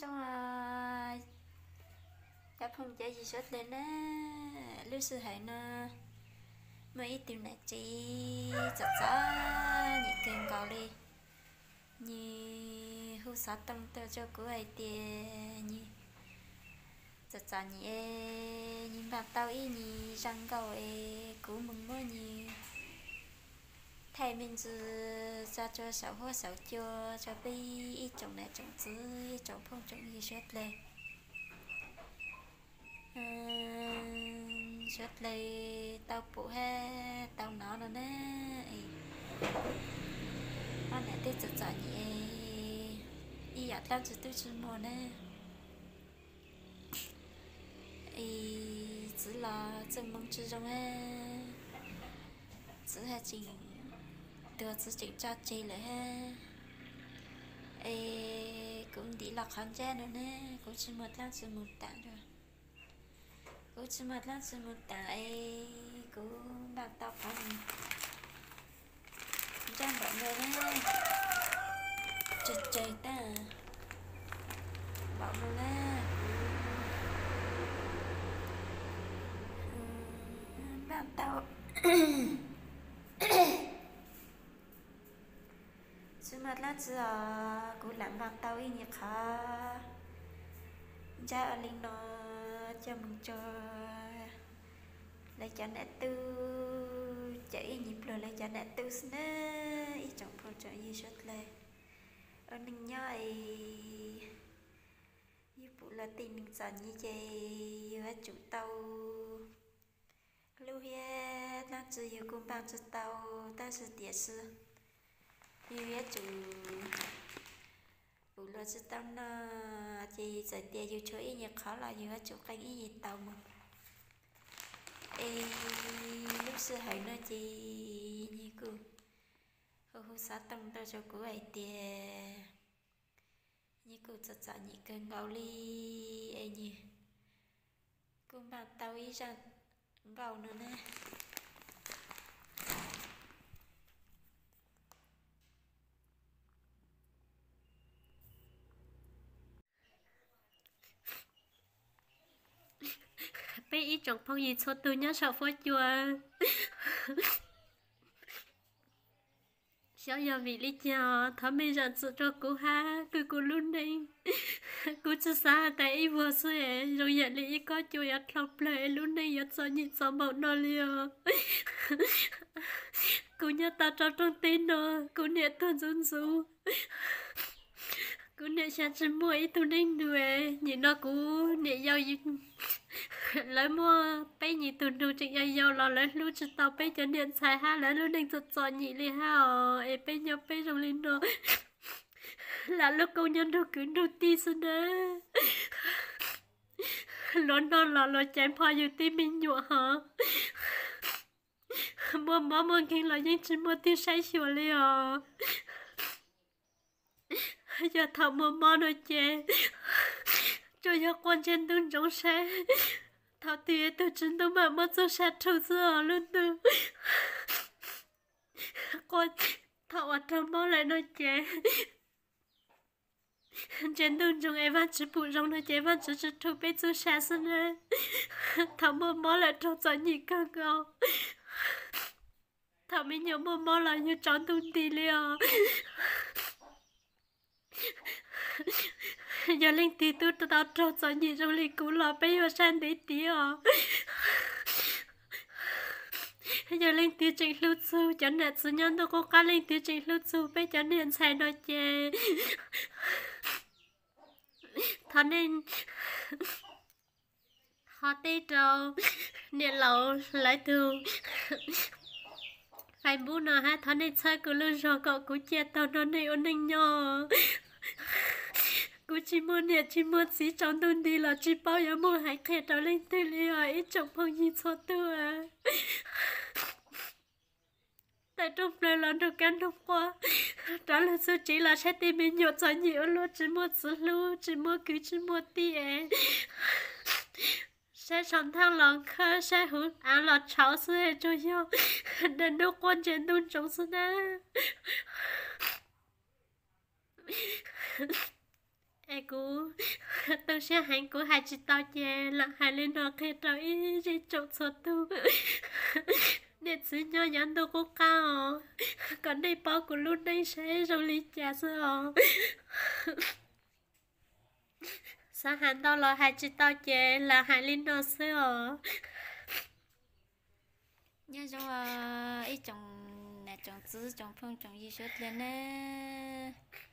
Zoo, cov phooj cov ywg suav dlawg na, lub sij hawm no muaj ib tug nam tsev txom txom nyem kawg nkaus li. Nws hu xov tooj tuaj rau kuv hais tias nws txom txom nyem es nws npaj tau ib nyuag zaj nkauj es kuv mus muab nws thaij me ntsis tso rau saum huab saum cua rau peb ib tsoom niam tsoom txiv, ib tsoom phooj tsoom ywg suav dlawg. Suav dlawg tau pum hab tau hnov no na, ob niam tij txom txom nyem, ib yam dlaab tsi tub tsi muag na. Es txiv los txuj moo tsi zoo hab, txiv haj tseem tuag, txiv tseem tso tseg lawm hab. Es kuv ntim los qhov ntsab no ne, kuv tsi muaj dlaab tsi mus taam dua. Kuv tsi muaj dlaab tsi mus taam es kuv npaj tau qhov ntsab npaum no na, tsawg tsawg tag npaum no na. Npaj tau tsi muaj dlaab tsi os, kuv lam npaj tau ib nyuag qhov ntsab ua li no coj mus rau lawv cov nam tub, cawm ib nyuag pluag lawv cov nam tub xwb na, ib tsoom phooj tsoom ywg suav dlawg. Ua neej nyob es yug pum luag tej neeg txom nyem ces yug yuav tsum tau hlub thiab. Dlaab tsi yug kuj npaj tsi tau, tab sis tiam sis yug yuav tsum pum luag tsi tau noj, ces txawm tias yug tshuav ib nyuag qhov los yug yuav tsum qee ib nyuag tau mus. Es lub sij hawm no ces nws kuj hu hu xov tooj tuaj rau kuv hais tias nws kuj txom txom nyem kawg nkaus li, es nws kuj npaj tau ib zaj nkauj no na. Peb ib tsoom phooj ywg txhua tug nyob saum fuab cua, xyov yog vim li cas thov mej zam txim rau kuv hab, kuv kuv lub neej, kuv tsi xav has tas ib vuag xwb es zoo yam li ib kob cua yuav dlhau plawg es lub neej yuav txom nyem txom npaum no li os. Kuv nyob tau rau rooj teb no, kuv niam tuag ntxub ntxub, kuv niam xav tsi muaj ib tug neeg nug, nim no kuv niam yau, lawv muaj peb nyuag tug nug tseem yau yau los lawv hlub tsi tau peb cov niam ntxhais hab, lawv lub neej txom txom nyem li hab os, es peb nyob peb zoo li no, lam lub koob nyob nrug kwv nrug tij xwb na. Luag noj los luag caiv npho yug tib me nyuam hov, muaj mob muaj nkeeg los yeej tsi muaj twg saib xyuas li os. Yog thaum muaj mob no ces tsuas yog quaj ntsia ntuj ntsoov saib, thaum twg tug tswv ntuj mam muab txuj sa rhu xwb os lub ntuj. Quaj, thaum uas raug mob lawm no ces ntsia ntuj ntsoov es Vaajtswv pum zoo no ces Vaajtswv tsi rhu peb txuj sa xwb na. Thaum muaj mob lawm raug txom nyem kawg nkaus. Thaum me nyuam muaj mob los yug tsaus ntuj nti li os. Yog leej twg tub tau raug txom nyem zoo li kuv los peb yuav sab ntev tiav os. Yog leej twg tseem hlub txug cov nam txiv nyob ntuj qub qab, leej twg tseem hlub txug peb cov niam ntxhais no ces thov nej ho teb rau niam laus lawv tug Facebook no hab thov nej txhawb kuv lub zog kom kuv ciaj taug nrog nej ua neej nyob. Kuv tsis muaj niam tsis muaj txiv, tsaus ntuj nti los tsis paub yuav muaj hais qhia rau leej twg li os ib tsoom phooj ywg txhua tug. Tawm rooj plawg los nrug kab nrug quaj, rov lug txug tsev los saib tej me nyuam txom nyem ua luaj, tsis muaj txiv hlub, tsis muaj kwv tsis muaj tij es saib sau ntaaj los khawb, saib huv av los tshauv xwb, tsuas yog dawm ntuj quaj ntsia ntuj ntsoov xwb na. Es Kuv tu siab heev, kuv hais tsis tau ces lam hais li no qhia rau ib zej tsoom txhua tus. Niam txiv nyob yav ntuj qub qab os, kom nej paub kuv lub neej saib zoo li cas xwb os. Xav hais ntau los hais tsis tau ces lam hais li no xwb os. Nyob zoo ib tsoom niam tsoom txiv tsoom phooj tsoom ywg suav dlawg nawb.